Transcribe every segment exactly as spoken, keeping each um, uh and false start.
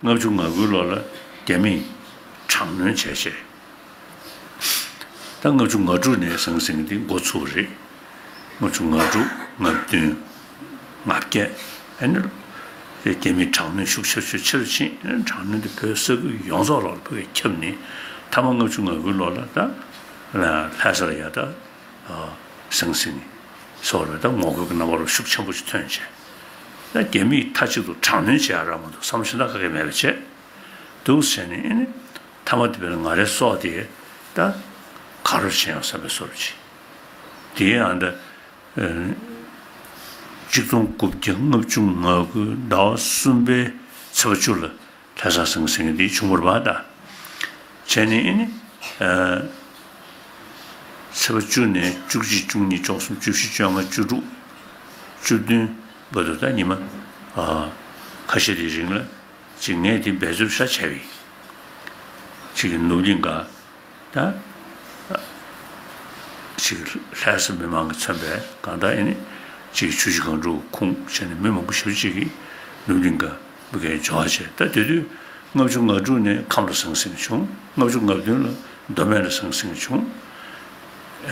ལྔ་བཅུ་ང་དགུའི་ལོ་ལ་རྒྱ་མིས་དྲག་གནོན་བྱས་བྱས། ད་ལྔ་བཅུ་ང་དྲུག་ནས་ཟང་ཟིང་འདི་འགོ་ཚུགས་པ་རེད། ལྔ་བཅུ་ང་དྲུག་ང་བདུན་ང་བརྒྱད། ཨ་ནི་རྒྱ་མིས་དྲག་གནོན་ཤུགས་ཆེ་ཤུགས་ཆེ་རུ་ཕྱིན། དྲག་གནོན་འདི་བོད་ས་ཁུལ་ཡོངས་རྫོགས་ལོག་ལ་ཕ་གིར་ཁྱབ་ནས། མཐའ་མ་ལྔ་བཅུ་ང་དགུའི་ལོ་ལ་ད་ལྷ་ས་ལ་ཡ་ད་ཟང་ཟིང་སོགས་ལ་ད་ངོ་རྒོལ་གྱི་རྣམ་པ་ལ་ཤུགས་ཆེན་པོ་ཞིག་ཐོན་བྱས། ད་རྒྱ་མིས་མཐའ་གཅིག་ཏུ་དྲག་གནོན་བྱེད་ཡ་རག་མ་འདུག་བསམ་བློ་ཞེ་དྲག་ག་གེ་མེད་པ་བྱས་འདུག་བྱས་ནས། ཨ་ནི་མཐའ་མ་དེ་བས་ང་རའི་སྲོག་དེ་ད་ག་རེ་བྱེད་ཡོང་བསམ་པའི་བཟོ་འདྲ་ཅིག་དེ་ཡང་ད། གཅིག་སྟོང་དགུ་བརྒྱ་ལྔ་བཅུ་ང་དགུ་ཟླ་བ་གསུམ་པའི་ཚེས་པ་བཅུ་ལ་ལྷ་ས་ཟང་ཟིང་འདི་བྱུང་བ་རེད་པ། ད་བྱས་ནས་ཨ་ནི་ཚེས་པ་བཅུ་ནས་བཅུ་གཅིག་བཅུ་གཉིས་བཅུ་གསུམ་བཅུ་བཞི་བཅོ་ལྔ་བཅུ་དྲུག་བཅུ་བདུན་བར་དུ་ད་ཉི་མ་ཁ་ཤས་དེའི་རིང་ལ་ཅིག་ངས་དེ་འབད་རྩོལ་ཤ་བྱས་པས། ཅིག་ནུབ་གླིང་ག་ད་ཅིག་ལྷ་ས་མི་མང་གིས་མཚོན་པའི་གང་ལྟར་ཨ་ནི་ཅིག་ཆུ་བཞི་སྒང་དྲུག་ཁུངས་བྱས་ནས་མི་མང་པོ་ཞེ་པོ་ཅིག་གིས་ནུབ་གླིང་ག་ཕ་གིར་འབྱོར་བ་བྱས། ད་དེ་དུས་ལྔ་བཅུ་ང་དྲུག་ནས་ཁམས་ལ་ཟང་ཟིང་བྱུང་། ལྔ་བཅུ་ང་བདུན་ལ་མདོ་སྨད་ལ་ཟང་ཟིང་བྱུང་།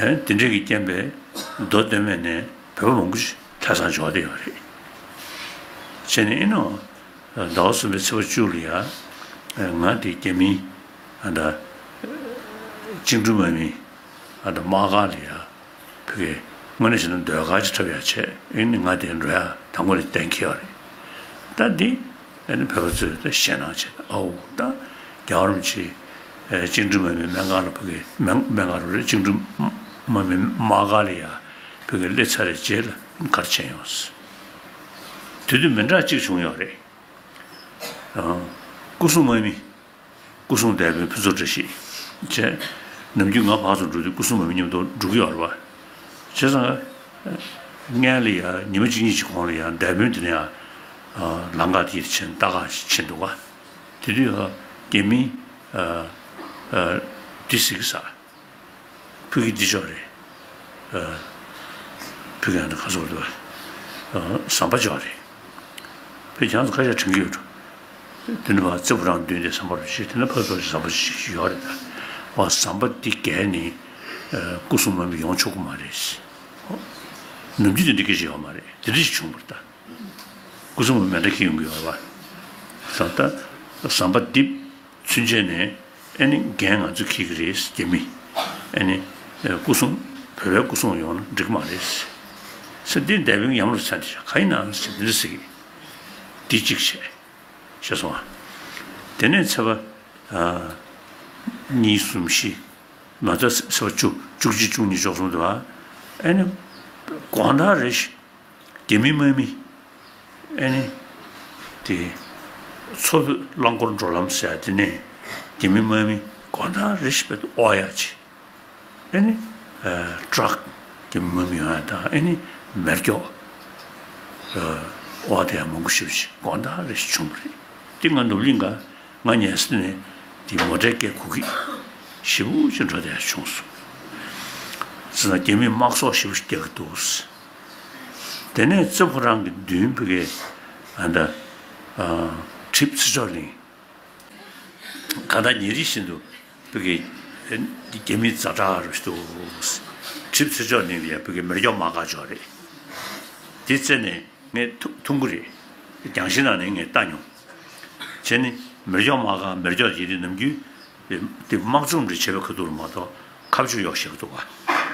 ཨེ་དེ་འདྲས་ཀྱི་རྐྱེན་པས་མདོ་སྟོད་སྨད་ནས་བོད་པ་མང་པོ་ཞིག་ལྷ་སར་འབྱོར་བསྡད་ཡོད་རེད། བྱས་ནས་ཨ་ནི་ཟླ་བ་གསུམ་པའི་ཚེས་པ་བཅུ་ལ་ཡ། ང་དེ་རྒྱ་མིའི་ཨ་ད་བཅིངས་འགྲོལ་དམག་མི་ཨ་ད་དམག་སྒར་ལ་ཡ་ཕ་གིར་དངོས་གནས་བྱས་ན་ཟློས་གར་ཅིག་འཁྲབ་ཡ་བྱས། ཨ་ནི་ང་དེ་འགྲོ་ཡ་དང་པོ་ནས་གཏན་འཁེལ་བ་རེད། ད་འདི་ཨ་ནི་བོད་པ་ཚོས་ད་ཞེད་སྣང་བྱས། ཨའོ་ད་རྒྱལ་བ་རིན་པོ་ཆེ་བཅིངས་འགྲོལ་དམག་མི་སྨན་ཁང་ལ་ཕ་གིར་སྨན་སྨན་ཁང་རུ་རེད། བཅིངས་འགྲོལ་དམག་མི་དམག་སྒར་ལ་ཡ་ཕ་གིར་སླེབས་ཚར་བའི་རྗེས་ལ་ག་རེ་བྱས་ཡོང་། དེ་དུས་མི་འདྲ་གཅིག་བྱུང་ཡོད་རེད། སྐུ་སྲུང་དམག་མི། སྐུ་སྲུང་འདས་པའི་ཕུན་ཚོགས་བཀྲ་ཤིས་བྱས། ནམ་རྒྱུན་ང་ཕར་ཚུར་འགྲོ་དུས་སྐུ་སྲུང་དམག་མི་མཉམ་དུ་འགྲོ་གི་ཡོད་རེད་པ། བྱས་ཙང་སྔོན་ལ་ཡ་ཉི་མ་གཅིག་གཉིས་ཀྱི་གོང་ལ་ཡ་འདས་པོ་དེ་ནས་ཡ་ལམ་ཁ་དེར་ཕྱིན། ལྟ་ག་ཕྱིན་འདུག་ག་དེ་དུས་ཡ་རྒྱ་མི་དེ་གཟིགས་ས། ཕ་གི་འདི་ཅོག་རེད། ཨ། ཕ་གི་ཨ་ནི་ཁ་སོག་རེད་པ། ཨ། ཟམ་པ་ཅོག་རེད། ཕ་གི་ཁྱེད་ཚོ་ཁ་ཤས་དྲན་གྱི་ཡོད་འགྲོ། དེ་ནས་ཕར་རྩེ་ཕོ་བྲང་མདུན་དེ་ཟམ་པ་རུ་ཞིག་དེ་ནས་ཕར་ཚུར་ཟམ་པ་ཞིག་ཡོད་རེད་ད། ཨོ་ཟམ་པ་འདི་བརྒལ་ནས་ཨ། སྐུ་སྲུང་དམག་མི་ཡོང་ཆོག་གི་མ་རེད། ནམ་རྒྱུན་དེ་འདྲ་སྐད་ཆ་ཡོད་མ་རེད། དེ་འདྲ་ཞིག་བྱུང་བ་རེད་ད། སྐུ་སྲུང་མི་མེ་མདའ་འཁྱེར་ཡོང་གི་ཡོད་རེད་པ། ད་ལྟ་ཟམ་པ་འདི་ཚུན་ཆད་ནས་ཨ་ནི་འགན་ང་ཚོས་འཁྱེར་གྱི་རེད། རྒྱ་མི་ཨ་ནི་སྐུ་སྲུང་བོད་པའི་སྐུ་སྲུང་ཡོང་ན་འགྲིག་གི་མ་རེད་ཟེར། འདི་འདས་པའི་ཡམ་རུ་ཚན་དེ་ག་ཡིན་ནམ་ཟེར་འདི་འདྲ་ཟེར་གི། འདི་གཅིག་བྱས། ཤེས་སོང་ཨ། དེ་ནས་ཚེས་པ་ཨ། གཉིས་གསུམ་བཞི། མ་ཚད་ཚེས་པ་བཅུ་བཅུ་གཅིག་བཅུ་གཉིས་བཅུ་གསུམ་དུ་ཨ། ཨ་ནི་དགོང་དག་རེ་བཞིན་རྒྱ་མི་དམག་མི་ཨ་ནི་དེ་མཚོ་བོད་རླངས་འཁོར་འགྲོ་ལམ་ཟེར་ཡ་དེ་ནས་རྒྱ་མི་དམག་མི་དགོང་དག་རེ་བཞིན་དཔེ་དབོར་ཡ་ཅིག་ཨ་ནི་ཨ། ཊྲག་རྒྱ་མི་དམག་མི་ཡོང་ཡ་དང་། ཨ་ནི་མེ་སྒྱོགས་ཨ། དབོར་བསྡད་ཡ་མང་པོ་ཞེ་པོ་ཅིག་དགོང་དག་རེ་བཞིན་བྱུང་བ་རེད། དེ་ང་ནུབ་གླིང་ག་ང་ཉལ་ས་ནས་དེ་མོ་ཊའི་སྐད་གོ་གི་ཞེ་པོ་ཅིག་འགྲོ་བསྡད་ཡ་བྱུང་སོང་། ཟེར་ན་རྒྱ་མིས་དམག་སོག་ཞེ་པོ་ཅིག་རྒྱག་གི་འདུག་དེ་ནས་རྩེ་ཕོ་བྲང་གི་མདུན་ཕ་གི་ཨ་ད་ཨ། གྲིབ་ཚེ་མཆོག་གླིང་། གང་ལྟར་ཉིན་རེ་བཞིན་དུ་ཕ་གི་རྒྱ་མི་ཛ་དྲག་རུ་འདུག་གྲིབ་ཚེ་མཆོག་གླིང་ལ་ཡ་ཕ་གི་མེ་སྒྱོགས་དམག་སྒར་ཅོག་རེད། དེ་རྩེ་ནས་ངས་ཐུག་ཐུག་གི་རེད། རྒྱང་ཤེལ་ནང་ནས་ངས་ལྟ་མྱོང་། བྱས་ནས་མེ་སྒྱོགས་དམག་སྒར། མེ་སྒྱོགས་དེ་དུས་ནམ་རྒྱུན་དེ་དམག་བཅོམ་རེ་བྱེད་པའི་ཁ་ཐུག་རེད་མ་གཏོགས་ཁ་ཕྱོགས་གཡོག་བཞག་གི་འདུག་ག་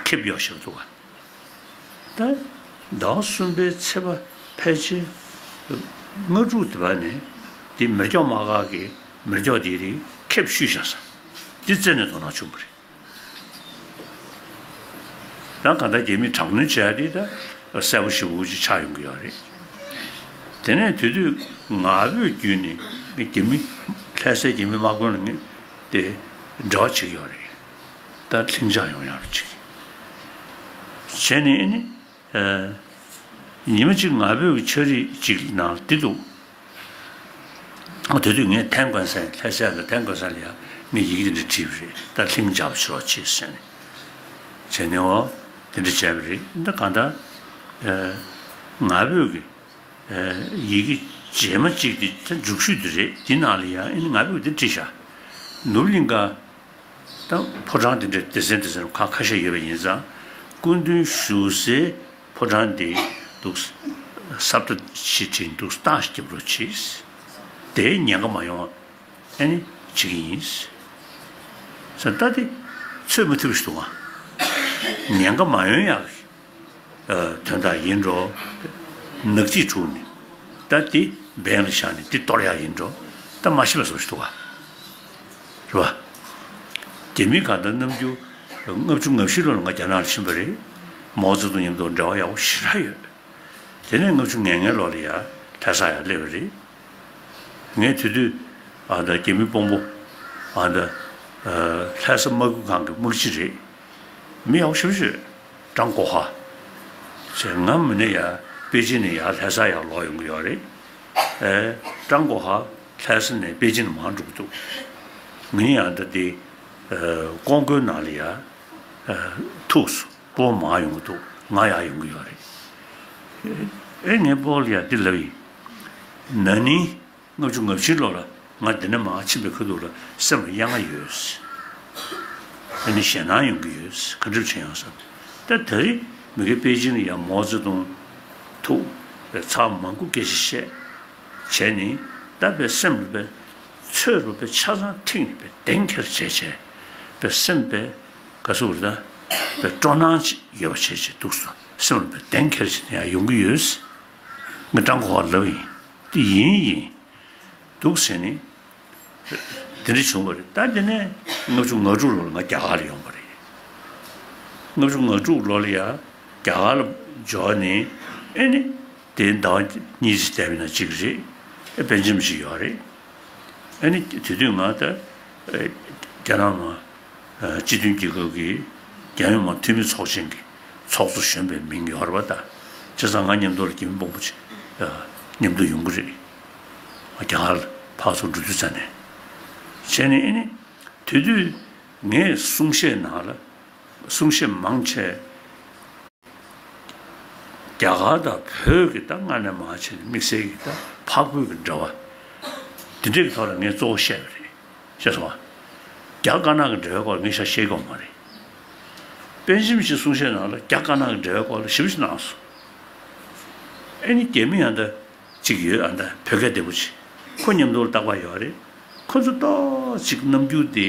ཁེབས་གཡོག་བཞག་གི་འདུག་ག་ད་ཟླ་བ་གསུམ་པའི་ཚེས་པ་ཕལ་ཆེར་ལྔ་དྲུག་དེ་བར་ནས་དེ་མེ་སྒྱོགས་དམག་སྒར་གྱི་མེ་སྒྱོགས་དེ་རིགས་ཁེབས་བཤུས་བཞག་ས་དེ་རྩེ་ནས་དོ་སྣང་བྱུང་བ་རེད། ད་གང་ལྟར་རྒྱ་མིས་དྲག་གནོན་བྱས་ཏེ་ད་གསལ་པོ་ཞེ་པོ་ཅིག་ཆགས་ཡོང་གི་ཡོད་རེད། དེ་ནས་དེ་དུས་ང་ཕོད་བརྒྱུད་ནས་རྒྱ་མི་ལྷ་སའི་རྒྱ་མི་དམག་དཔོན་ལ་ངས་དེ་འབྲེལ་བ་བྱེད་ཀྱི་ཡོད་རེད། ད་ལྷིང་འཇགས་ཡོང་ཡག་ཅིག་བྱས་ནས་ཨ་ནི་ཨ། ཉི་མ་གཅིག་ང་ཕོད་ཀྱི་ཕྱག་བྲིས་གཅིག་ནང་འདི་འདུག་ཨ། དེ་དུས་ངས་ཐན་ཀོན་སན། ལྷ་སའི་ཐན་ཀོན་སན་ལ་ཡ་ངས་ཡི་གེ་འདི་འདྲ་བྲིས་པ་རེད། ད་ལྷིང་འཇགས་པོ་བྱེད་རོགས་བྱེད་ཟེར་ནས། བྱས་ནས་འོ་དེ་འདྲ་བྱས་པ་རེད། ད་གང་ལྟར་ཨ། ང་ཕོད་ཀྱི་ཨ། ཡི་གེ་ རྗེས་མ་གཅིག་དེ་ད་མཇུག་ཤོས་དེ་རེད། དེ་ནང་ལ་ཡང་ཨེ་ནི་ང་ཕེབས་དེ་བྲིས་ཤག་ནུབ་གླིང་ག་ད་ཕོ་བྲང་དེ་འདྲ་སྡེ་ཚན་སྡེ་ཚན་ཁག་ཁ་ཤས་ཡོད་པ་ཡིན་ཙང་། སྐུ་མདུན་བཞུགས་སའི་ཕོ་བྲང་དེ་འདུག་སེ་ས་བཀྲ་ཞིག་བྲིས་འདུག་སེ་རྟགས་ཤིག་རྒྱབ་རོགས་གྱིས། དེ་ཉེན་ཁ་མ་ཡོང་བ་ཨེ་ནི་བྱེད་ཀྱི་ཡིན། ས་ད་དེ་ཚོད་མ་ཐིག་པ་ཞིག་འདུག་ག་ཉེན་ཁ་མ་ཡོང་ཡག་གི་དོན་དག་ཡིན་འགྲོ། ནག་རྩིས་དྲུག་ནི་ད་དེ་འབེན་ལ་བཞག་ནས་དེ་གཏོར་ཡག་ཡིན་འགྲོ། ད་མ་ཤི་བ་བཟོ་ཞིག་འདུག་ག་རེད་པ། རྒྱ་མི་གང་ལྟར་གནམ་གྱི་ལྔ་བཅུ་ང་བཞི་ལོ་ལ་ང་རྒྱ་ནག་ལ་ཕྱིན་པ་རེད། མའོ་ཙེ་ཏུང་མཉམ་དུ་འབྲེལ་བ་ཡག་པོ་ཞེ་དྲག་ཡོད། དེ་ནས་ལྔ་བཅུ་ང་ལྔའི་ལོ་ལ་ཡ་ལྷ་ས་ཡར་སླེབས་པ་རེད། ངས་དེ་དུས་ཨ་ད་རྒྱ་མི་དཔོན་པོ་ཨ་ད་ལྷ་ས་དམག་ཁུལ་ཁང་གི་དམག་སྤྱི་རེད། མི་ཡག་པོ་ཞེ་པོ་ཅིག་ཀྲང་གོ་ཧྭ་ཟེར། ང་མིན་ན་ཡ་པེ་ཅིན་ནས་ཡར་ལྷ་ས་ཡར་ལོག་ཡོང་གི་ཡོད་རེད། ཨེ་ཀྲང་གོ་ཧྭ་ལྷ་ས་ནས་པེ་ཅིན་མར་འགྲོ་གི་འདུག་ངས་ཡང་ད་དེ་ཨ་ཀོང་ཀོའི་ནང་ལ་ཡ་ཨ་ཐུག་སོང་། སྤོ་མར་ཡོང་གི་འདུག་ང་ཡར་ཡོང་གི་ཡོད་རེད། ཨེ་ངས་སྤོ་ལ་ཡ་འདི་ལབ་ཡིན། ན་ནིང་ལྔ་བཅུ་ང་བཞི་ལོ་ལ་ང་འདི་ནས་མར་ཕྱིན་པའི་ཁ་ཐུག་ལ་སེམས་ལ་གཡེང་བ་ཡོད། ཨ་ནི་ཞེད་སྣང་ཡོང་གི་ཡོད། ག་འདྲ་བྱེད་ཡོང་བསམ། ད་ད་རེས་མི་དགེ་པེ་ཅིན་ལ་ཡང་མའོ་ཙེ་ཏུང་ཐུག་པའི་ཚར་མང་པོ་སྐད་ཆ་བཤད། བྱས་ནས་ད་པའི་སེམས་ལ་པའི་ཚོད་རུ་པའི་ཆ་ཚང་ཐིག་ནས་པའི་གདེང་འཁེལ་བྱས་བྱས། པའི་སེམས་པའི་ག་ཟེར་དགོས་རེད། ད་པའི་སྤྲོ་སྣང་ཅིག་ཡོད་པ་བྱས་བྱས་འདུག་སོང་། སེམས་ལ་པའི་གདེང་འཁེལ་བྱས་ནས་ཡང་ཡོང་གི་ཡོད། ངས་ཀྲང་གོ་ཧྭ་ལབ་ཡིན། དེ་ཡིན་ཡིན། འདུག་ཟེར་ནས། དེ་འདྲ་བྱུང་བ་རེད། ད་དེ་ནས་ལྔ་བཅུ་ང་དྲུག་ལོ་ལ་ང་རྒྱ་གར་ལ་ཡོང་བ་རེད། ལྔ་བཅུ་ང་དྲུག་ལོ་ལ་ཡ་རྒྱ་གར་ལ་འབྱོར་ནས་ཨེ་ནི་དེ་ཟླ་བ་གཉིས་ཙམ་བསྡད་པ་ཡིན་ན་གཅིག་རེད། ཨེ་པེན་ཇི་མ་ཞིག་ཡོད་རེད། ཨེ་ནི་དེ་དུས་ང་ད་ཨེ་རྒྱ་ནག་མ་སྤྱི་མཐུན་རྒྱལ་ཁབ་ཀྱི་རྒྱལ་ཡོངས་མ་འཐུས་མི་ཚོགས་ཆེན་གྱི་ཚོགས་གཙོ་གཞོན་པའི་མིང་ཡོད་རེད་པ། ད་བྱས་ཙང་ང་མཉམ་དུ་ལ་རྒྱ་མི་དཔོན་པོ་ཅིག་མཉམ་དུ་ཡོང་གི་རེད། རྒྱ་གར་ལ་ཕར་ཚུར་འགྲོ་དུས་ཙ་ནས། བྱས་ནས་ཨེ་ནི་དེ་དུས་ངས་གསུང་བཤད་ནང་ལ་གསུང་བཤད་མང་ཆེ་རྒྱ་གར་དང་བོད་ཀྱི་ད་སྔ་ནས་མར་བྱས་ནས་དམིགས་བསལ་གྱི་ད་འཕགས་བོད་ཀྱི་འབྲེལ་བ་འདི་འདྲའི་ཐོག་ལ་ངས་གཙོ་བོ་བཤད་པ་རེད། ཤེས་སོང་ང་། རྒྱ་དཀར་ནག་གི་འབྲེལ་བའི་སྐོར་ངས་ཤ་བཤད་ཀྱི་ཡོད་མ་རེད། པེན་ཇི་མ་ཞིག་གསུང་བཤད་ནང་ལ་རྒྱ་དཀར་ནག་གི་འབྲེལ་བའི་སྐོར་ལ་ཞིབ་ཞིག་གནང་སོང་། ཨེ་ནི་རྒྱ་མི་ཡང་ད་གཅིག་ཡོད། ཨ་ད་བོད་སྐད་བདེ་པོ་ཅིག་ཁོ་མཉམ་དུ་རྟག་པར་ཡོད་རེད། ཁོ་ཚོ་ཏོག་ཅིག་རྣམ་འགྱུར་དེ་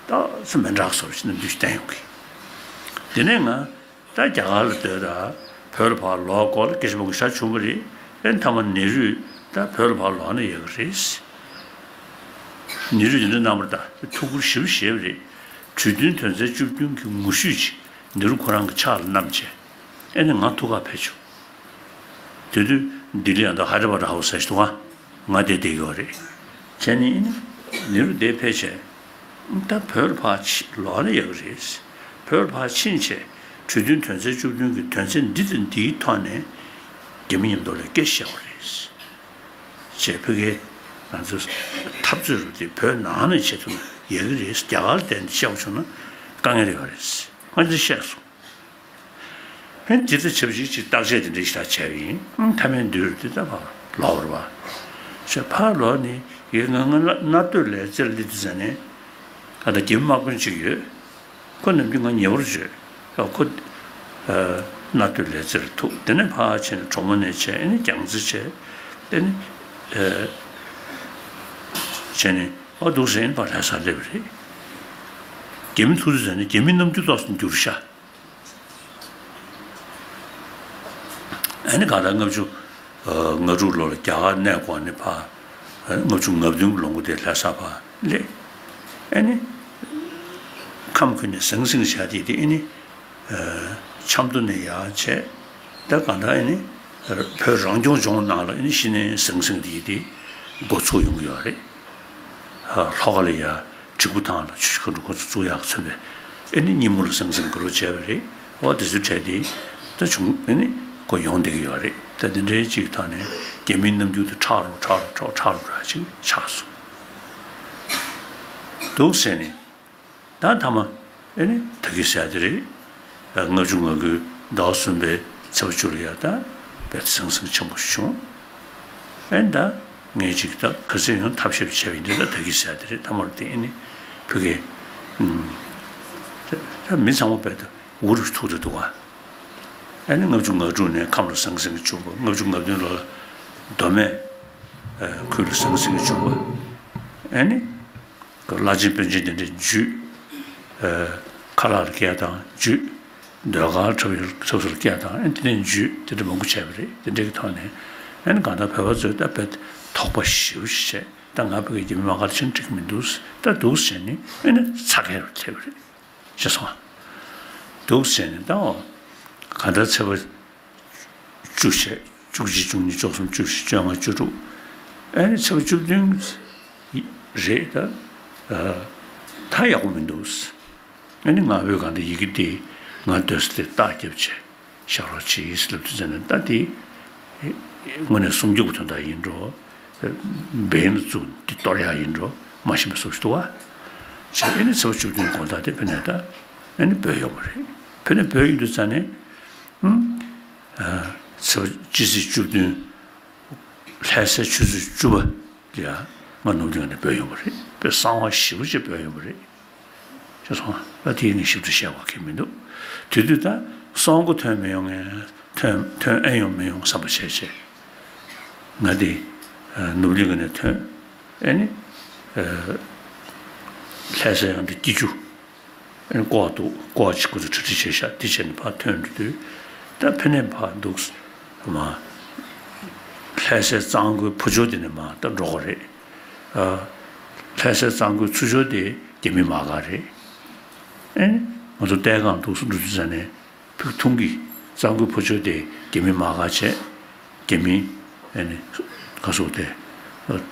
ཏོག་ཙམ་མི་འདྲ་བཟོ་ཞིག་རྣམ་འགྱུར་ཞིག་བསྟན་ཡོང་གི། དེ་ནས་ང་ད་རྒྱ་གར་ལ་སྡོད་ད་བོད་ལ་ཕར་ལོག་སྐོར་ལ་སྐད་ཆ་མང་པོ་ཞིག་བྱུང་བ་རེད། ཨེ་མཐའ་མ་ནེ་རུས་ད་བོད་ལ་ཕར་ལོག་ན་ཡག་གི་རེད། ནེ་རུས་དེ་འདྲ་གནང་བ་རེད། ད་ཐུགས་ཁུར་ཞེ་པོ་བཞེས་པ་རེད། གྲོས་མཐུན་དོན་ཚན་བཅུ་བདུན་གྱི་ངོ་བཤུས་ཅིག་ནེ་རུ་ཁོ་རང་གི་ཕྱག་ལ་བསྣམས་བྱས། ཨེ་ནི་ང་ཐུག་ག་ཕེབས་བྱུང་། དེ་དུས་ལྡི་ལི་ཡང་ད་ཧའི་དྲ་བ་ར་ཧོ་ཟེར་ཞིག་འདུག་ག་ང་དེ་བསྡད་ཀྱི་ཡོད་རེད། བྱས་ནས་ཨེ་ནི་ནེ་རུ་དེ་ཕེབས་བྱས། ད་བོད་ལ་ཕར་ཕྱི་ལོག་ན་ཡག་གི་རེད། བོད་ལ་ཕར་ཕྱིན་བྱས་གྲོས་མཐུན་དོན་ཚན་བཅུ་བདུན་གྱི་དོན་ཚན་འདི་དང་འདིའི་ཐོག་ནས་རྒྱ་མི་མཉམ་དུ་ལ་སྐད་ཆ་བཤད་དགོས་རེད། ཅེས་ཕ་གིའི་ང་ཚོ་འཐབ་རྩོད་རུ་དེ་བོད་ནང་ནས་བྱེད་ཐུབ་ན་ཡག་གི་རེད། རྒྱ་གར་ལ་བསྡད་ནས་བཤད་པ་བྱུང་ན་དཀའ་ངལ་ཡོད་རེད། ང་ཚོས་བཤད་སོང་། ཧན་ཇི་ལྟ་བྱབ་ཞིག་ཅིག་བརྟག་དཔྱད་དེ་འདྲ་ཞིག་ད་བྱས་པ་ཡིན། ཨང་མཐའ་མའི་མདུན་དེ་ད་ཕར་ལོག་རུ་བ། ཞེས་ཕར་ལོག་ནས་ཡེ་ང་ང་ལ་གནའ་སྟོད་ལས་རྩེར་སླེབས་དུས་ཙ་ནས་ཨ་ད་རྒྱ་མི་དམག་དཔོན་ཅིག་ཡོད། ཁོ་ནམ་རྒྱུན་ང་ཉེ་བར་བརྗོད། ཨ་ཁོ་ཨ་གནའ་སྟོད་ལས་རྩེར་ཐུག་དེ་ནས་ཕར་ཕྱིན་ནས་གྲོ་མོ་ནས་བྱས། ཨེ་ནི་རྒྱང་རྩེ་བྱས། ཨེ་ནི་ཨ་བྱས་ནས་ཨ་འདུག་ཟེར་ནས་ཕར་ལྷ་སར་སླེབས་པ་རེད། རྒྱ་མི་ཐུག་དུས་ཙ་ནས་རྒྱ་མིའི་རྣམ་འགྱུར་ཏོག་ཙམ་འགྱུར་ཤག་ཨ་ནི་གང་ལྟར་ལྔ་བཅུ་ང་དྲུག་ལོ་ལ་རྒྱ་གར་གནས་སྐོར་ནས་ཕར་ལྔ་བཅུ་ང་བདུན་གྱི་ལོ་འགོ་དེ་ལྷ་ས་ཕར་སླེབས། ཨ་ནི་ཁམས་ཁུལ་ནས་ཟང་ཟིང་བྱ་དེ་དེ་ཨ་ནི་ཆབ་མདོ་ནས་ཡར་བྱས། ད་གང་ལྟར་ཨ་ནི་བོད་རང་སྐྱོང་ལྗོངས་ནང་ལ་ཨ་ནི་གཞི་ནས་ཟང་ཟིང་དེ་དེ་འགོ་ཚུགས་ཡོང་གི་ཡོད་རེད། ལྷོ་ཁ་ལ་ཡ། གྲི་གུ་ཐང་ལ་ཆུ་ཆུ་ཁ་འགྲོ་ཁོ་ཚོ་བཙུགས་ཡག་མཚོན་པས། ཨེ་ནི་སྙི་མོ་ལ་ཟང་ཟིང་དགའ་རབ་བྱས་པ་རེད། འོ་དེ་ཚོའི་གྲས་དེ་ད་བྱུང་། ཨེ་ནི་ཁོ་ཡོང་བསྡད་ཀྱི་ཡོད་རེད། ད་དེ་འདྲའི་ཅིག་ཐོག་ནས་རྒྱ་མིའི་རྣམ་འགྱུར་དེ་ཁྲག་རུ་ཁྲག་རུ་ཁྲག་ཁྲག་རུ་ར་ཅིག་ཆགས་སོང་འདུག་ཟེར་ནས། ད་མཐའ་མ་ཨེ་ནི་ད་གིན་ཟེར་དེ་རེད། ལྔ་བཅུ་ང་དགུའི་ཟླ་བ་གསུམ་པའི་ཚེས་པ་བཅུ་ལ་ཡ་ད་དཔེ་ཟང་ཟིང་ཆེན་པོ་བྱུང་། ཨེ་ད་ངས་ཅིག་ད་ག་ཚོད་ཡོང་ཐབས་ཤེས་བྱས་པ་ཡིན་དུས་ད་ད་གི་ཟེར་དེ་རེད། ཐ་མར་དེ་ཨེ་ནི་ཕ་གི་ད་མི་ཚང་མ་བས་ད་འུ་རུ་ཐུག་དེ་འདུག་བ། ཨེ་ནི་ལྔ་བཅུ་ང་དྲུག་ནས་ཁམས་ལ་ཟང་ཟིང་གི་བྱུང་བ། ལྔ་བཅུ་ང་བདུན་ལོ་ལ་མདོ་སྨད་ཁུལ་ལ་ཟང་ཟིང་གི་བྱུང་བ། ཨེ་ནི་བླ་ཆེན་པཎ་ཆེན་དེ་འདྲའི་བརྒྱུད། ཁ་ལག་ལ་སྐྱེལ་དང་བརྒྱུད། ཟློས་གར་འཁྲབ་ཡུལ་འཁྲབ་སར་སྐྱེལ་དང་ཨེ་དེ་འདྲའི་བརྒྱུད་དེ་འདྲ་མང་པོ་བྱས་པ་རེད། དེ་འདྲའི་གི་ཐོག་ནས་ཨེ་ནི་གང་ལྟར་བོད་པ་ཚོས་ད་བོད་དོགས་པ་ཞེ་པོ་ཞིག་བྱས། ད་ང་བོད་ཀྱི་རྒྱ་མི་དམག་སྒར་ཕྱིན་འགྲིག་མི་འདུག་ད་འདུག་ཟེར་ནས་ཨེ་ནི་ཚ་གྱང་རུ་ཐེབས་པ་རེད། ཤེས་སོང་ང་། འདུག་ཟེར་ནས་ད་འོ་གང་ལྟར་ཚེས་པ་བཅུ་བྱས། བཅུ་གཅིག་བཅུ་གཉིས་བཅུ་གསུམ་བཅུ་བཞི་བཅོ་ལྔ་བཅུ་དྲུག་ཨེ་ནི་ཚེས་པ་བཅུ་བདུན་རེད་ད། ད་ཡག་པོ་མི་འདུག་ཨེ་ནི་ང་བོད་གང་ལྟར་ཡི་གེ་འདི་ང་སྡོད་ས་དེ་རྟགས་བརྒྱབ་བྱས། ཤག་རོགས་བྱེད་ཟེར་ལབ་དུས་ཙམ་ནས་ད་དེ་དངོས་གནས་སྲུང་སྐྱོབ་ཀྱི་དོན་དག་ཡིན་འགྲོ། འབེན་ལ་བཙུགས་འདི་གཏོར་ཡག་ཡིན་འགྲོ་མ་ཤེས་པའི་བཟོ་ཞིག་འདུག་བ། བྱས་ཨེ་ནི་ཚེས་པ་བཅུ་བདུན་དགོང་དག་དེ་ཕ་ནས་ད་ཨེ་ནི་བོད་ཡོང་བ་རེད། ཕ་ནས་བོད་ཡོང་དུས་ཙམ་ནས་ཚེས་པ་སྤྱི་ཚེས་བཅུ་བདུན་ལྷ་སའི་ཆུ་ཚོད་བཅུ་པ་ལ་ང་ནུབ་གླིང་ནས་བོད་ཡོང་བ་རེད། དཔེ་གསང་བ་ཞེ་པོ་ཅིག་བོད་ཡོང་བ་རེད། ཤེས་སོང་ང་། ད་དེ་ནི་ཞིབ་ཏུ་བཤད་དགོས་ཀྱི་མི་འདུག་དེ་དུས་ད་སྲོག་མགོ་ཐོན་མི་ཡོང་ངས་ཐོན་ཐོན་ཨེ་ཡོང་མི་ཡོང་བསམ་པ་བྱས་བྱས། ང་དེ་ནུབ་གླིང་ནས་ཐོན་ཨེ་ནི་ལྷ་ས་ཡང་དེ་སྐྱིད་ཆུ་ཨེ་ནི་ལྐོག་འདུག་ལྐོག་ཅིག་ཁོ་ཚོ་གྲ་སྒྲིག་བྱས་ཤག་དེ་བྱས་ནས་ཕར་ཐོན་འགྲོ་དུས་ད་ཕ་ནས་ཕར་འདུག་མ་ལྷ་སའི་གཙང་པོའི་ཕུ་ཕྱོགས་དེ་ནས་མ་ད་འགྲོ་དགོས་རེད། ལྷ་སའི་གཙང་པོའི་ཚུར་ཕྱོགས་དེ་རྒྱ་མི་དམག་སྒར་རེད། ཨེ་ནི་ང་ཚོ་ལྟས་གང་འདུག་སུ་འགྲོ་དུས་ཙམ་ནས་ཕུགས་ཐུང་གི་གཙང་པོའི་ཕུ་ཕྱོགས་དེ་རྒྱ་མི་དམག་སྒར་བྱས། རྒྱ་མི་ཨེ་ནི་ག་སོགས་དེ་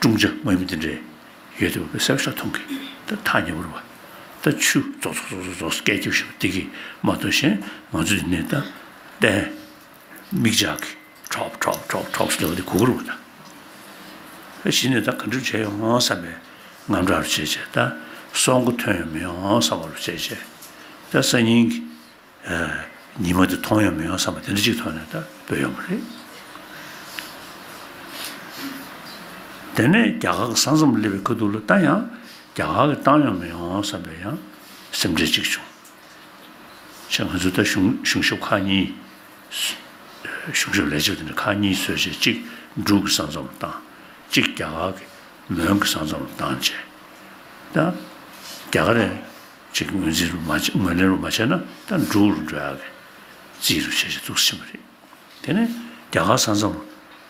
ཀྲུང་ཅ་དམག་མི་དེ་འདྲས་ཡོད་དེ་བས་སེམས་ཤ་ཐུང་གི་ད་ཐག་ཉེ་བོར་བ། ད་ཆུ་རྫོགས་རྫོགས་རྫོགས་རྫོགས་སྐད་རྒྱབ་ཤིག་དེ་གི་མ་གཏོགས་གཞན་ང་ཚོ་འདི་ནས་ད་ལྟས་མིག་ལྕགས་ཀྱི་ཁྲོག་ཁྲོག་ཁྲོག་ཁྲོག་ཟེར་བ་དེ་གོ་གི་རེད་བ། ད་གཞི་ནས་ད་ག་འདྲ་བྱས་ཡོང་ངོ་བསམ་པའི་དངངས་སྐྲག་རུ་བྱས་བྱས་ད་སྲོག་མགོ་ཐོན་ཡོང་མི་ཡོང་བསམ་པ་རུ་བྱས་བྱས་ད་སང་ཉིན་གྱི་ཉི་མ་དེ་མཐོང་ཡོང་མི་ཡོང་བསམ་པ་དེ་འདྲ་ཅིག་ཐོག་ནས་ད་བོད་ཡོང་བ་རེད། དེ་ནས་རྒྱ་གར་གྱི་ས་མཚམས་སླེབས་པའི་ཁ་ཐུག་ལ་ད་ཡང་རྒྱ་གར་གྱིས་བཏང་ཡོང་མི་ཡོང་བསམ་པའི་ཡང་སེམས་ཁྲལ་ཅིག་བྱུང་། བྱས་ང་ཚོ་ད་གཞུང་གཞུང་ཞབས་ཁག་གཉིས། གཞུང་ཞབས་ལས་བྱེད་དེ་འདྲ་ཁག་གཉིས་བཟོས་བྱས་གཅིག་འབྲུག་གི་ས་མཚམས་ལ་བཏང་། གཅིག་རྒྱ་གར་གྱི་མོན་གྱི་ས་མཚམས་ལ་བཏང་བྱས། ད་རྒྱ་གར་ནས་གཅིག་ངོས་འཛིན་རུ་མ་བྱས་ངོས་ལེན་རུ་མ་བྱས་ན་ད་འབྲུག་རུ་འགྲོ་ཡག་གི་རྩིས་རུ་བྱས་བྱས་འདུག་སེ་ཕྱིན་པ་རེད། དེ་ནས་རྒྱ་གར་ས་མཚམས་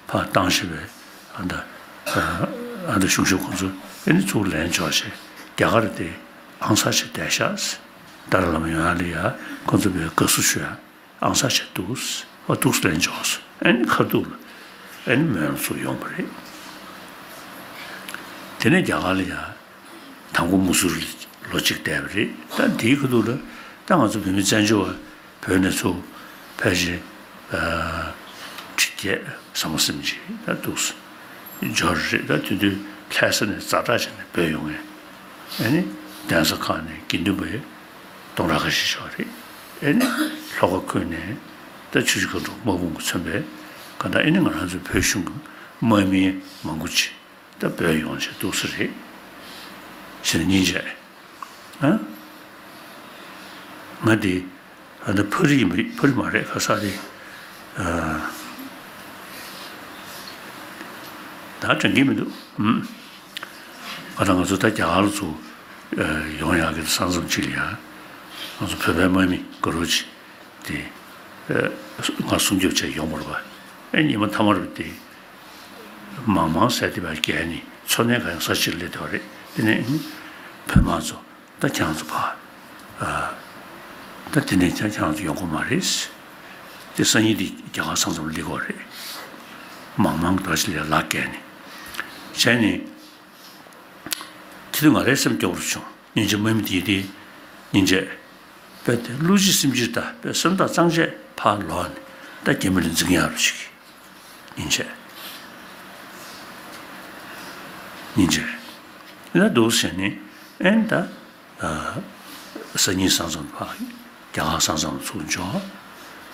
ཕར་བཏང་ཤེས་པའི་ཨ་མདའ་ཨ་མདའ་གཞུང་ཞབས་ཁོང་ཚོ་ཨེ་ནི་ཚུར་ལན་འབྱོར་བྱས་རྒྱ་གར་དེ་ཨང་གསར་བྱས་བསྡད་ཤག་ཏཱ་ལའི་བླ་མ་ཡོང་ཡག་ལ་ཡ་ཁོང་ཚོ་བས་དགའ་བསུ་ཞུ་ཡ་ཨང་གསར་བྱས་འདུག་ཨ་འདུག་ལན་འབྱོར་སོང་། ཨེ་ནི་ཁ་ཐུག་ལ་ཨེ་ནི་མོན་ལ་ཚུར་ཡོང་བ་རེད། དེ་ནས་རྒྱ་གར་ལ་ཡ། དང་པོ་མུ་སུར་ལ་ལོ་གཅིག་བསྡད་པ་རེད། ད་དེའི་ཁ་ཐུག་ལ་ད་ང་ཚོ་བོད་མི་བཙན་བྱོལ་བ་བོད་ནས་ཚུར་ཕལ་ཆེར་ཁྲི་བརྒྱད་ཟིན་པ་ཙམ་ཅིག་ད་འདུག་འབྱོར་རེད། ད་དེ་དུས་ལྷ་ས་ནས་ཛ་དྲག་བྱས་ནས་བྲོས་ཡོང་ངས་ཨེ་ནི་གདན་ས་ཁག་ནས་དགེ་འདུན་པ་སྟོང་ཕྲག་ཁ་ཤས་ཤོག་རེད། ཨེ་ནི་ལྷོ་ཁ་ཁུལ་ནས་ད་ཆུ་བཞི་སྒང་དྲུག་དམག་དཔུང་གིས་མཚོན་པའི་ག་ད་ཨེ་ནི་ང་རང་ཚོའི་བོད་གཞུང་གི་དམག་མི་མང་པོ་ཅིག་ད་བྲོས་ཡོང་བྱས་འདུག་སེ་རེད། ཟེར་ནས་སྙིང་རྗེ། ཨ། ང་འདི་ཨ་ད་ཕ་རི་ཡིན་པ་རེད། ཕ་རི་མ་རེད། ག་ས་རེད། ཨ། ད་དྲན་གྱི་མི་འདུག་ཨུམ། ག་ད་ང་ཚོ་ད་རྒྱ་གར་ལ་ཚུར་ཨ་ཡོང་ཡག་གི་ས་མཚམས་གཅིག་ལ་ཡ། ང་ཚོ་བོད་པའི་དམག་མི་དགའ་རབ་ཅིག་དེ་ཨ་ང་སྲུང་སྐྱོབ་བྱས་ཡོང་བ་རེད་པ། ཨེ་ཉི་མ་མཐའ་མ་རུ་དེ། མང་མང་ཟེར་དེ་བས་བརྒལ་ནས་འཚོ་གནས་གང་ཡང་ས་ཕྱིར་སླེབས་ཐུབ་པ་རེད། དེ་ནས་བོད་དམག་ཚོ་ད་ཁྱེད་རང་ཚོ་ཕར་ཨ་ད་དེ་ནས་ཀྱང་ཁྱེད་རང་ཚོ་ཡོང་དགོས་མ་རེད། དེ་སང་ཉིན་དེ་རྒྱ་གར་ས་མཚམས་སླེབས་དགོས་རེད། མང་མང་གི་བར་ཞིག་ལ་ལག་བརྒལ་ནས་བྱས་ནས་དེ་དུས་ང་རའི་སེམས་སྐྱོ་བོར་བྱུང་། སྙིང་རྗེ་དམག་མི་དེ་དེ་སྙིང་རྗེ། དཔེ་དེ་བློ་གཅིག་སེམས་གཅིག་ད་དཔེ་སེམས་ཐག་གཙང་བཅད་ཕར་ལོག་ནས་ད་རྒྱ་མི་ལ་འཛིང་ཡག་རུ་ཞིག་སྙིང་རྗེ། སྙིང་རྗེ། ཡིན་ན་འདུག་ཟེར་ནས་ཨེ་ནི་ད་ཨ་སང་ཉིན་ས་མཚམས་ཕར་རྒྱ་གར་ས་མཚམས་ཚུར་འབྱོར།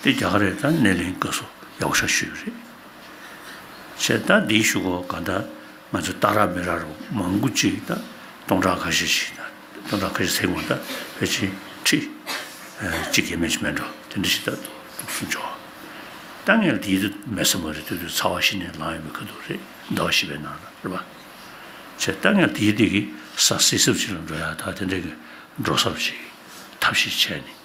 དེ་རྒྱ་གར་རེད། ད་སྣེ་ལེན་དགའ་བསུ་ཡག་པོ་ཞེ་དྲག་ཞུས་པ་རེད། བྱས་ད་འདིའི་གཞུག་གུ་ག་ད་ང་ཚོ་ཏཱ་ར་མི་ར་རུ་མང་པོ་ཅིག་ད་སྟོང་ཕྲག་ཁ་ཤས་ཤིག་ད་སྟོང་ཕྲག་ཁ་ཤས་ཟེར་དགོས་ད་ཕལ་ཆེར་ཁྲི་གཅིག་གི་མེད་ཅིག་མེད་འགྲོ་དེ་འདྲ་ཞིག་ད་འདུག་སུ་འཇོག་ད་ངས་དེའི་དུས་མེད་ས་མ་རེད། དེ་དུས་ཚ་བ་ཞི་ནས་ལངས་ཡོད་པའི་ཁ་ཐུག་རེད། ཟླ་བ་བཞི་པའི་ནང་ལ་རེད་པ། བྱས་ད་ངས་དེའི་དུས་ཀྱི་ས་སི་སུབ་ཅིག་ལ་འགྲོ་ཡག་ད་དེ་འདྲ་གི་འགྲོ་ས་ཅིག་ཐབས་ཤེས་བྱས་ནས།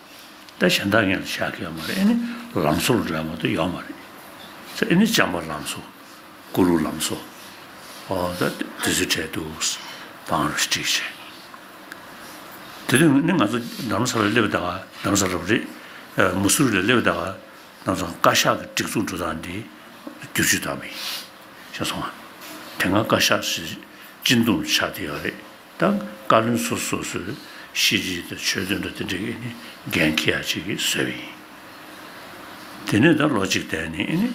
ད་གཞན་དག་ངས་བཞག་གི་ཡོད་མ་རེད། ཨེ་ནི་ལམ་བཟོ་ལ་འགྲོ་ཡ་མ་གཏོགས་ཡོད་མ་རེད། ཨེ་ནི་ལྕམ་པ་ལམ་བཟོ། ཀུ་ལུ་ལམ་བཟོ། ཨོ་ད་དེ་ཚོའི་གྲས་འདུག་བང་རུ་སྒྲིག་བྱས། དེ་དུས་ནི་ང་ཚོ་རྡ་རམ་ས་ལ་སླེབས་པ་ད་ག་རྡ་རམ་ས་ལ་རེད། ཨ་མུ་སུ་རི་ལ་སླེབས་པ་ད་ག་ང་ཚོ་བཀའ་ཤག་གི་སྒྲིག་འཛུགས་འགྲོ་སྟངས་འདི་བསྒྱུར་བཅོས་བཏང་བ་ཡིན། ཤེས་སོང་ང་། དེ་སྔ་བཀའ་ཤག་ཟེར་སྤྱི་འདོམས་ཆགས་བསྡད་ཡོད་རེད། ད་བཀའ་བློན་སོ་སོ་སོའི་ཤེས་རིག་དང་ཆོས་དོན་དང་དེ་འདྲ་གི་ཨེ་ནི་འགན་འཁྱེར་ཡག་ཅིག་གི་བཟོས་པ་ཡིན། དེ་ནས་ད་ལོ་གཅིག་བསྡད་ནས་ཨེ་ནི་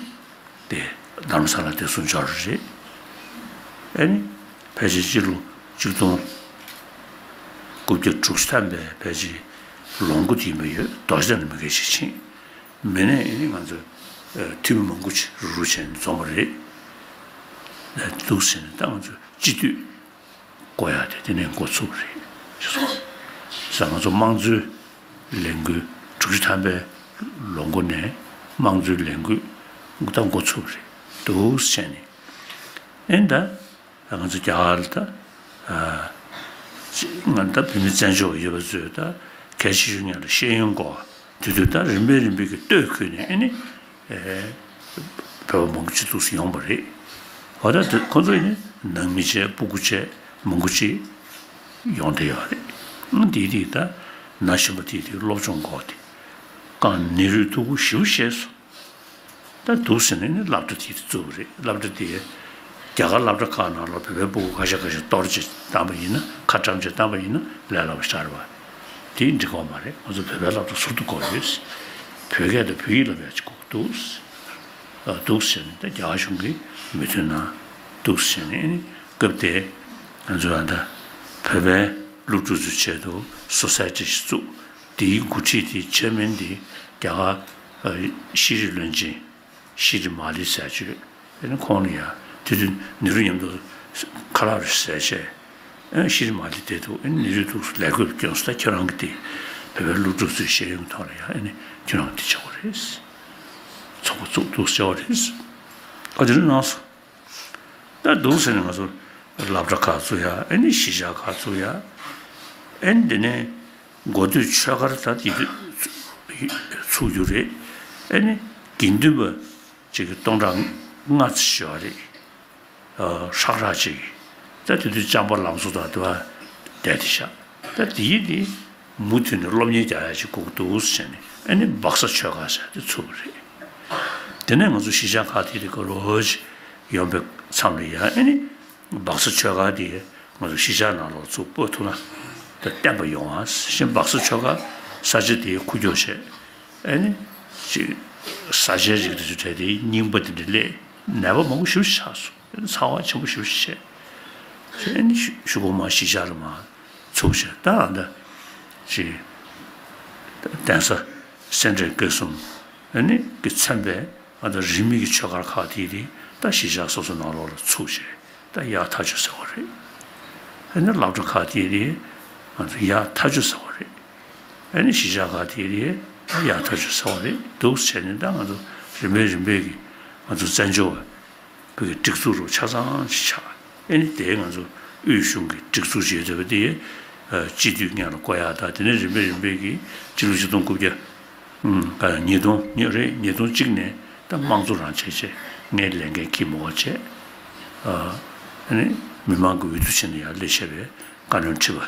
དེ་རྡ་རམ་ས་ལ་དེ་ཚོ་འབྱོར་རེད། ཨེ་ནི་ཕལ་ཆེར་སྤྱི་ལོ་གཅིག་སྟོང་དགུ་བརྒྱ་དྲུག་ཅུ་ཐམ་པའི་ཕལ་ཆེར་ལོ་མགོ་དེ་ཡིན་པ་ཡོད། རྡོ་རྗེ་གདན་ལ་མི་འགའ་ཞིག་ཕྱིན། མི་ནས་ཨེ་ནི་ང་ཚོ་འཐུས་མི་མང་པོ་ཅིག་རུ་རུ་བྱས་ནས་འཛོམས་པ་རེད། འདུག་ཟེར་ནས་ད་ང་ཚོ་སྤྱི་འཐུས་བསྐོ་ཡག་དེ་དེ་ནས་འགོ་ཚུགས་པ་རེད། ཟེར་སོང་། ང་ཚོ་དམངས་གཙོའི་ལས་འགུལ་དྲུག་ཅུ་ཐམ་པའི་ལོ་མགོ་ནས་དམངས་གཙོའི་ལས་འགུལ་ད་འགོ་ཚུགས་པ་རེད། འདུག་ཟེར་ནས་ཨེ་ད་ང་ཚོ་རྒྱ་གར་ལ་ད་ང་ད་བོད་མི་བཙན་བྱོལ་བ་ཡོད་པ་ཚོས་ད་གལ་ཆེ་ཤོས་ཉིད་ལ་ཤེས་ཡོན་སྐོར་དེ་དུས་ད་རིམ་པས་རིམ་པས་ཀྱི་སྟོད་ཁུལ་ནས་ཨེ་ནི། བོད་པ་མང་པོ་ཅིག་འདུག་སེ་ཡོང་བ་རེད། འོ་ད་དེ་ཁོ་ཚོ་ནི་ནང་མི་བྱས་སྤུ་གུ་བྱས་མང་པོ་ཅིག་ཡོང་བསྡད་ཡོད་རེད། ཨང་དེའི་རིགས་ད་ན་གཞོན་པ་དེའི་རིགས་སློབ་སྦྱོང་སྐོར་དེ་གང་ནི་རུས་ཐུག་པོ་ཞེ་པོ་ཤེས་སོང་། ད་འདུག་སེ་ནས་ནི་སློབ་གྲྭ་དེ་བཙུགས་པ་རེད། སློབ་གྲྭ་དེ་རྒྱ་གར་སློབ་གྲྭ་ཁག་ནང་ལ་བོད་པའི་སྤུ་གུ་ཁ་ཤས་ཁ་ཤས་གཏོར་བྱས་བཏང་པ་ཡིན་ན་ཁ་བཀྲམ་བྱས་བཏང་པ་ཡིན་ན་ལས་སླ་པོ་ཞིག་རེད་པ། དེ་འགྲིག་གི་མ་རེད། ང་ཚོ་བོད་པའི་སློབ་གྲྭ་ཟུར་དུ་དགོས་ཡོད། བོད་སྐད་དང་བོད་ཡིག་སློབ་ཡག་ཅིག་དགོས་ཀྱི་འདུག་འདུག་ཟེར་ནས་ད་རྒྱ་གར་གཞུང་གིས་མོས་མཐུན་གནང་། འདུག་ཟེར་ནས་ཨ་ནི་སྐབས་དེ་ང་ཚོ་ད་ལྟ་བོད་པའི་སློབ་ཕྲུག་ཚོའི་ཆེད་དུ་སོ་སའི་ཊི་ཞིག་བཙུགས། དེའི་འགོ་ཁྲིད་དེ་ཆེར་མིན་དེ་རྒྱ་གར་ཤེས་རིག་བློན་ཆེན་ཤི་རི་མ་ལི་ཟེར་ཅིག་ཡོད། ཨ་ནི་ཁོང་ལ་ཡང་དེ་དུས་ནེ་རུ་མཉམ་དུ་ཁ་ལག་རེ་བཟས་བྱས། ཨ་ནི་ཤི་རི་མ་ལི་བསྡད་འདུག་ཨ་ནི་ནེ་རུས་འདུག་སེ་ལས་བགོས་བསྐྱོན་སོང་། ད་ཁྱོད་རང་གིས་དེ་བོད་པའི་སློབ་ཕྲུག་ཚོའི་ཤེས་ཡོན་ཐོག་ལ་ཡང་ཨ་ནི་ཁྱོད་རང་གིས་དེ་བྱ་དགོས་རེད། ཚོགས་པ་བཙུགས་འདུག་སེ་བྱ་དགོས་རེད། ཨ་དེ་འདྲ་གནང་སོང་། ད་འདུག་ཟེར་ནས་ང་ཚོ་སློབ་གྲྭ་ཁག་བཙུགས་ཡ། ཨ་ནི་གཞིས་ཆགས་ཁག་བཙུགས་ཡ། ཨ་ནི་དེ་ནས་འགོ་སྟོད་ཆོས་སྒར་ད་དེ་དུས་ཚུགས་རྒྱུ་རེད། ཨ་ནི་དགེ་འདུན་པ་ཅིག་གི་སྟོང་ཕྲག་ལྔ་ཙམ་ཞིག་ཡོད་རེད། ཨ་ཧྲག་ཧྲག་ཅིག་ད་དེ་དུས་ལྕམ་པ་ལམ་བཟོ་དང་དེ་བ་བསྡད་དེ་ཤག་ད་དེ་ཡིན་དེ་མུ་མཐུད་ནས་སློབ་གཉེར་རྒྱག་ཡ་ཅིག་དགོས་ཀྱི་འདུག་ཟེར་ནས་ཨ་ནི་སྦག་ས་ཆོས་སྒར་ཟེར་དེ་ཚུགས་པ་རེད། དེ་ནས་ང་ཚོ་གཞིས་ཆགས་ཁག་དེ་དེ་ག་རོ་ཅིག་ཡོང་པའི་མཚམས་ལ་ཡ་ཨ་ནི་སྦག་ས་ཆོས་སྒར་དེ་ང་ཚོ་གཞིས་ཆགས་ནང་ལོགས་ཚུར་སྤོ་ཐུབ་ན་ད་བརྟན་པ་ཡོང་ཨ་ཞེས་སྦག་ས་ཆོས་སྒར་ས་ཆ་དེ་འཁོར་རྒྱུག་བྱས། ཨ་ནི་ཅིག་ས་ཆའི་རིགས་དེ་ཚོ་གྲས་དེ་རྙིང་པ་དེ་འདྲ་སླེབས། ནད་པ་མང་པོ་ཞེ་པོ་ཆགས་སོང་། ཨ་ནི་ཚ་བ་ཆེན་པོ་ཞེ་པོ་བྱས། ཨ་ནི་གཞུག་གུ་མར་གཞིས་ཆགས་ལ་མར་ཚུར་བྱས། ད་ཨ་ད་ཅིག་གདན་ས་སེ་འབྲས་དགེ་གསུམ་ཨ་ནི་གིས་མཚོན་པའི་ཨ་ད་རིས་མེད་ཀྱི་ཆོས་སྒར་ཁག་དེ་དེ་ད་གཞིས་ཆགས་སོ་སོ་ནང་ལོགས་ལ་ཚུར་བྱས། ད་ཡར་ཐག་གཅོད་ཟེར་བ་རེད། ཨ་ནི་སློབ་གྲྭ་ཁག་དེ་དེ་ང་ཚོ་ཡར་ཐག་གཅོད་ཟེར་བ་རེད། ཨ་ནི་གཞིས་ཆགས་ཁག་དེ་རེད། ཡར་ཐག་ཆོད་ཟེར་བ་རེད། འདུག་བྱས་ནས་ད་ང་ཚོ་རིམ་པས་རིམ་པས་ཀྱིས་ང་ཚོ་བཙན་བྱོལ་བ་བོད་ཀྱི་སྒྲིག་འཛུགས་རུ་ཆ་ཚང་ཞིག་ཆགས། ཨ་ནི་དེ་ང་ཚོ་དབུས་གཞུང་གི་སྒྲིག་འཛུགས་བྱེད་འདོད་པ་དེ་སྤྱི་འཐུས་སྔོན་ལ་བསྐོ་ཡག་དང་དེ་ནས་རིམ་པས་རིམ་པས་ཀྱིས་སྤྱི་ལོ་ཆིག་སྟོང་དགུ་བརྒྱ་ཉིས་སྟོང་ཉིས་རེད། ཉིས་སྟོང་གཅིག་ནས་ད་དམངས་གཙོ་རང་བྱས་བྱས་ངས་ལས་འགན་འཁྱེར་མི་དགོས་བྱས། ཨ་ནི་མི་མང་གི་འོས་བསྡུ་བྱས་ནས་ཡར་སླེབས་བྱས་པའི་བཀའ་བློན་ཁྲི་པ།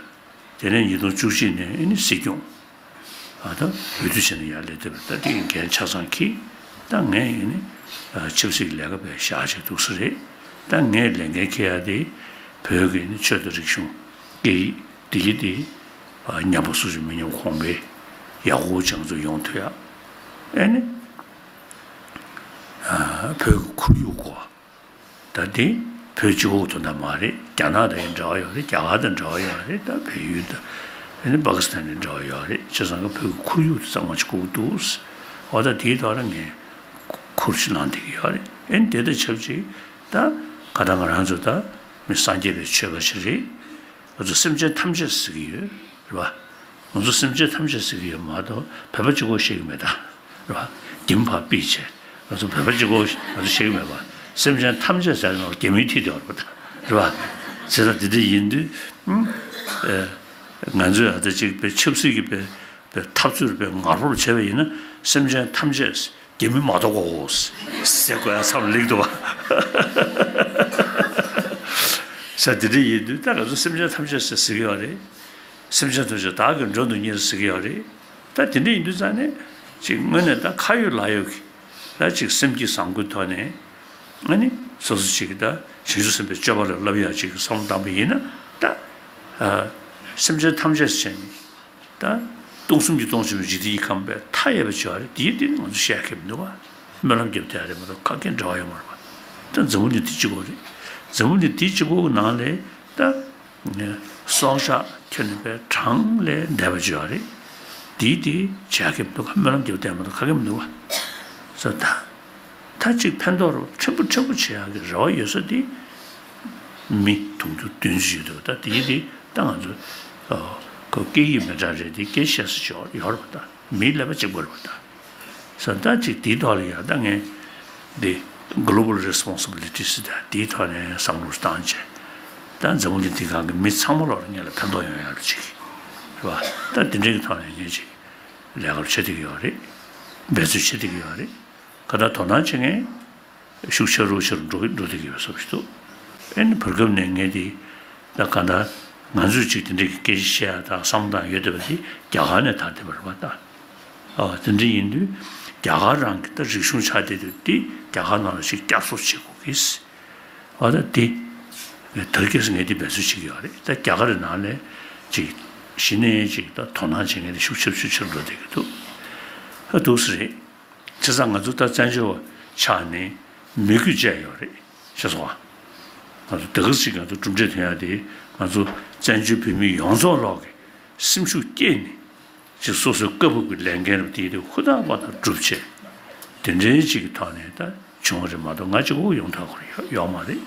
དེ་ནས་ཉིས་སྟོང་བཅུ་གཅིག་ནས་ཨ་ནི་སྲིད་སྐྱོང་། ཨ་ད་འོས་བསྡུ་བྱས་ནས་ཡར་སླེབས་བསྡད་པ་ད་དེ་ཡི་འགན་ཆ་ཚང་འཁྱེར། ད་ངས་ཨ་ནི་ཆབ་སྲིད་ཀྱི་ལས་ཀ་བྱས་བཞག་བྱས་འདུག་ས་རེད། ད་ངས་ལས་འགན་འཁྱེར་ཡ་དེ་བོད་ཀྱི་ཨ་ནི་ཆོས་དང་རིག་གཞུང་སྐད་ཡིག་བདེ་སྐྱིད་དེ་ཉམས་པ་སུ་ཞིག་མི་ཉམས་གོང་འཕེལ་ཡག་པོ་ཅིག་ང་ཚོ་ཡོང་ཐུབ་ཡ། ཨ་ནི་བོད་ཀྱི་ཁོར་ཡུག་སྐོར། ད་དེ་བོད་གཅིག་པོ་དོན་དག་མ་རེད། རྒྱ་ནག་དང་ཡང་འབྲེལ་བ་ཡོད་རེད། རྒྱ་གར་དང་འབྲེལ་བ་ཡོད་རེད། ད་བལ་ཡུལ་དང་ཨ་ནི་པ་ཀི་སི་ཐན་དང་འབྲེལ་བ་ཡོད་རེད། བྱས་ཙང་ཀ་བོད་ཀྱི་ཁོར་ཡུག་དེ་གཙང་མ་ཅིག་དགོས་ཀྱི་འདུག་འོ་ད་དེའི་ཐོག་ལ་ངས་ཁུར་ཞིག་བླངས་བསྡད་ཀྱི་ཡོད་རེད། ཨ་ནི་དེ་དང་ཆབས་ཅིག་ ད་ག་ད་ང་རང་ཚོ་ད་མི་སངས་རྒྱས་པའི་ཆོས་པ་ཞིག་རེད། ང་ཚོ་སེམས་ཅན་ཐམས་ཅད་ཟེར་གྱི་ཡོད་རེད་བ། ང་ཚོ་སེམས་ཅན་ཐམས་ཅད་ཟེར་གྱི་ཡོད་མ་གཏོགས་བོད་པ་གཅིག་པོ་བཤད་ཀྱི་མེད་ད། རེད་བ། རྒྱ་མི་ཕར་ཕུད་བྱས། ང་ཚོ་བོད་པ་གཅིག་པོ་ང་ཚོ་བཤད་ཀྱི་མེད་པ། སེམས་ཅན་ཐམས་ཅད་ཟེར་ན་རྒྱ་མིའི་མཐིལ་དེ་ཡོད་རེད་བ་ད། རེད་བ། བྱས་ཙང་དེ་འདྲ་ཡིན་དུས། ཨུམ། ཨེ། ང་ཚོས་ཨ་ད་ཅིག་པའི་ཆབ་སྲིད་ཀྱི་པའི་པའི་འཐབ་རྩོད་པའི་ངར་པོར་བྱས་པ་ཡིན་ན་སེམས་ཅན་ཐམས་ཅད་རྒྱ་མི་མ་གཏོགས་གོ་ཟེར་དགོས་ཡ་མཚམས་ལེགས་འདུག་བ། ས་དེ་འདྲ་ཡིན་དུས་ད་ང་ཚོ་སེམས་ཅན་ཐམས་ཅད་ཟེར་ཟེར་གྱི་ཡོད་རེད། སེམས་ཅན་ཐམས་ཅད་བདག་གིས་མགྲོན་དུ་གཉེར་ཟེར་གྱི་ཡོད་རེད། ད་དེ་འདྲ་ཡིན་དུས་ཙང་ནས་ཅིག་དངོས་གནས་ད་ཁ་ཡོད་ལག་ཡོད་ཀྱི་ད་ཅིག་སེམས་བསྐྱེད་བཟང་པོའི་ཐོག་ནས་ཨ་ནི་སོ་སོ་ཅིག་ད་བྱང་ཆུབ་སེམས་དཔའི་སྤྱོད་པ་ལ་བསླབ་ཡག་ཅིག་བསམ་བློ་བཏང་པ་ཡིན་ན་ད་ཨ་སེམས་ཅན་ཐམས་ཅད་ཟེར་ནས། ད་སྟོང་གསུམ་གྱི་སྟོང་ཆེན་པོའི་འཇིག་རྟེན་གྱི་ཁམས་པའི་མཐའ་ཡས་པ་བྱ་བ་རེད། དེའི་སྟེང་ང་ཚོ་བཤད་མཁན་མི་འདུག་བ། སྨོན་ལམ་རྒྱབ་བསྡད་ཡ་རེད་མ་གཏོགས་ཁ་སྐད་འབྲེལ་བ་ཡོད་མ་རེད་བ། ད་འཛམ་བུ་གླིང་འདི་གཅིག་པོ་རེད། འཛམ་བུ་གླིང་འདི་གཅིག་པོ་གི་ནང་ལས་ད་སྲོག་ཆགས་ཁྱོན་ནས་པའི་གྲངས་ལས་འདས་པ་བྱ་བ་རེད། དེའི་སྟེང་བྱ་མཁན་མི་འདུག་ག་སྨོན་ལམ་རྒྱབ་བསྡད་མ་གཏོགས་ཁ་སྐད་མི་འདུག་བ། ས་ད། ད་ཅིག་ཕན་ཐོགས་རུ་ཕྲན་བུ་ཕྲན་བུ་བྱེད་ཡག་གི་རེ་བ་ཡོད་ས་དེ། མི་དུང་ཕྱུར་བདུན་ཅུ་ཡོད་འདུག་ད་དེ་དེ་ད་ང་ཚོ་ཨོ་ཁོ་སྐད་ཡིག་མི་འདྲ་རེད་དེ་སྐད་བཤད་ས་ཅིག་ཡོད་རེད་པ། ད་མིའི་ཀླད་པ་གཅིག་པ་རེད་པ། ད་ས་ད་ཅིག་དེའི་ཐོག་ལ་ཡང་ད་ངས་འདི་global responsibility ཟེར་ད་དེའི་ཐོག་ནས་བསམ་བློ་བཏང་བྱས། ད་འཛམ་བུ་གླིང་འདི་སྒང་གི་མི་ཚང་མ་ལོག་ལ་ངས་ལ་ཕན་ཐོགས་ཡོང་ཡག་ལ་ཅིག་རེད་པ། ད་དེ་འདྲའི་གི་ཐོག་ནས་ངས་ཅིག་ལས་ཀ་བྱེད་བསྡད་ཀྱི་ཡོད་རེད། འབད་རྩོལ་བྱེད་བསྡད་ཀྱི་ཡོད་རེད། ག་ད་དོ་སྣང་བྱེད་མཁན་ཤུགས་ཆེ་རུ་ཆེ་རུ་འགྲོ་འགྲོ་བསྡད་ཀྱི་ཡོད་བཟོ་ཞིག་འདུག་ཨེ་ནི་བར་སྐབས་ནས་ངས་དེ་ད་ག་ད་ང་ཚོས་ཅིག་དེ་འདྲའི་གི་སྐད་ཆ་བཤད་ཡ་དང་བསམ་བློ་བཏང་ཡོད་བསྡད་པ་དེ་རྒྱ་གར་ནས་དར་བསྡད་པ་རེད་པ། ད་ཨ་དེ་འདྲ་ཡིན་དུས་རྒྱ་གར་རང་གི་ད་རིག་གཞུང་ཆགས་བསྡད་དུས་དེ་རྒྱ་གར་ནང་ལ་ཞིག་བསྐྱར་གསོ་བྱེད་དགོས་ཀྱི། ཨ་ད་དེ་དར་རྒྱས་སུ་ངས་དེ་འབད་རྩོལ་བྱེད་ཀྱི་ཡོད་རེད། ད་རྒྱ་གར་ནང་ལས་ཅིག་གཞི་ནས་ཅིག་ད་དོ་སྣང་བྱེད་མཁན་དེ་ཤུགས་ཆེ་རུ་ཤུགས་ཆེ་རུ་འགྲོ་བསྡད་ཀྱི་འདུག་ཨ་འདུག་སེ་རེད། བྱས་ཙང་ང་ཚོ་ད་བཙན་བྱོལ་བ་ཆགས་ནས་མི་རྒྱུ་བཅས་ཡོད་རེད་ཤེས་སོང་ང་། ང་ཚོ་དེ་ག་ཅིག་ང་ཚོ་གྲུབ་འབྲས་ཐོན་ཡ་དེ་ང་ཚོ་བཙན་བྱོལ་བོད་མི་ཡོངས་རྫོགས་ལོག་གི་སེམས་ཤུགས་བསྐྱེད་ནས་ཅིག་སོ་སོའི་བཀའ་ཕབ་ཀྱི་ལས་འགན་རུ་དེ་དེ་ཧུར་ཐག་པ་དང་བསྒྲུབ་བྱས། དེ་འདྲའི་ཅིག་གི་ཐོག་ནས་ད་བྱུང་བ་རེད་མ་གཏོགས་ང་གཅིག་པོ་ཡོང་ཐག་ཁུར་ཡོད་ཡོད་མ་རེད།